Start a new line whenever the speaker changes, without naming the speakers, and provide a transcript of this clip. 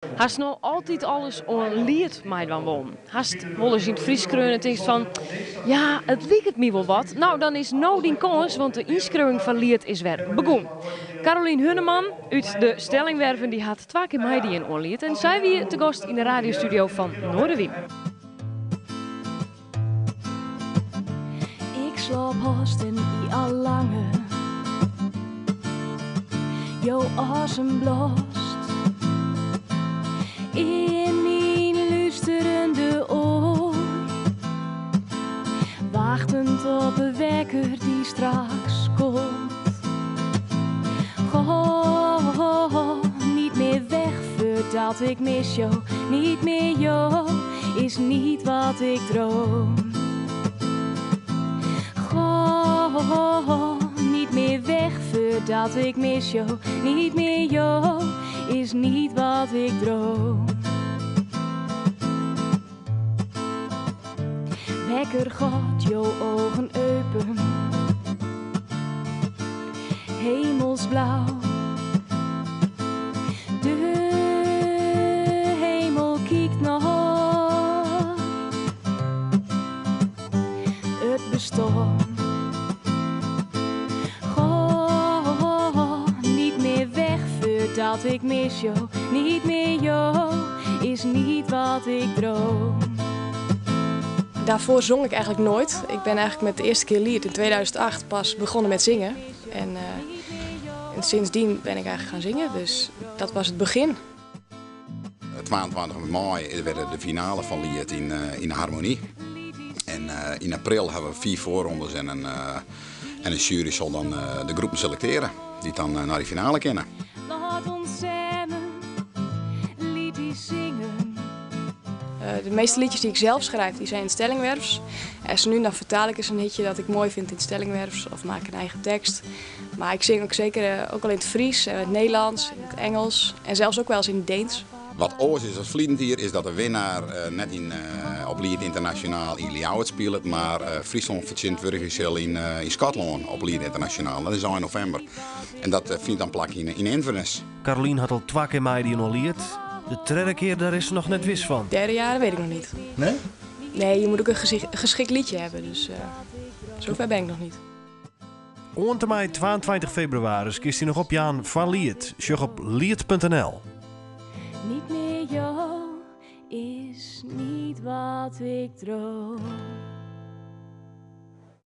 Hast no altyd alris oan Liet meidwaan wollen? Hast wolris yn it Frysk skreaun en tinkst fan, ja, it liket my wol wat? No, dan is no dyn kâns, want de ynskriuwing foar Liet is wer begûn. Carolien Hunneman út de Stellingwerven dy hat twa kear meidien oan Liet en sy wie te gast yn de radiostudio fan Noardewyn.
Ik slaap hast en i al langer. Jo asem blaast in myn lústerende oar. Wachtend op 'e wekker die straks komt. Goh, niet meer weg voordat ik mis jou. Niet meer jou is niet wat ik droom. Goh, niet meer weg voordat ik mis jou. Niet meer jou is niet wat ik droom. Wekker gaat jouw ogen open. Hemelsblauw. De hemel kijkt nog. Het bestaan. Goh, niet meer weg voordat ik mis jou. Niet meer jou is niet wat ik droom.
Daarvoor zong ik eigenlijk nooit. Ik ben eigenlijk met de eerste keer Liet in 2008 pas begonnen met zingen. En sindsdien ben ik eigenlijk gaan zingen, dus dat was het begin.
22 mei werd de finale fan Liet yn Harmonie. En yn april hawwe we 5 foarrondes en in sjuery sil dan de groepen selektearje dy't dan nei de finale kinne.
Laat ons samen liedjes zingen.
De meeste liedjes die ik zelf schrijf, die zijn in het Stellingwerfs. En zo nu en dan vertaal ik eens een hitje dat ik mooi vind in het Stellingwerfs of maak een eigen tekst. Maar ik zing ook zeker ook al in het Fries en het Nederlands, in het Engels en zelfs ook wel eens in het Deens.
Wat oars is as ferline jier is dat de winnaar net op Liet Ynternasjonaal yn Ljouwert spilet, mar Fryslân fertsjintwurdigje sil yn Skotlân op Liet Ynternasjonaal. Dat is ein novimber en dat fynt dan plak yn Inverness.
Carolien hat al twa kear meidien oan Liet. De tredde kear dêr is se noch net wis fan.
Derde jaar weet ik nog niet.
Nee?
Nee, je moet ook een geschikt liedje hebben, dus zover ben ik nog niet.
Oant en mei 22 febrewaris kinst dy noch opjaan foar Liet. Sjoch op liet.nl.
Niet meer jou is niet wat ik droom.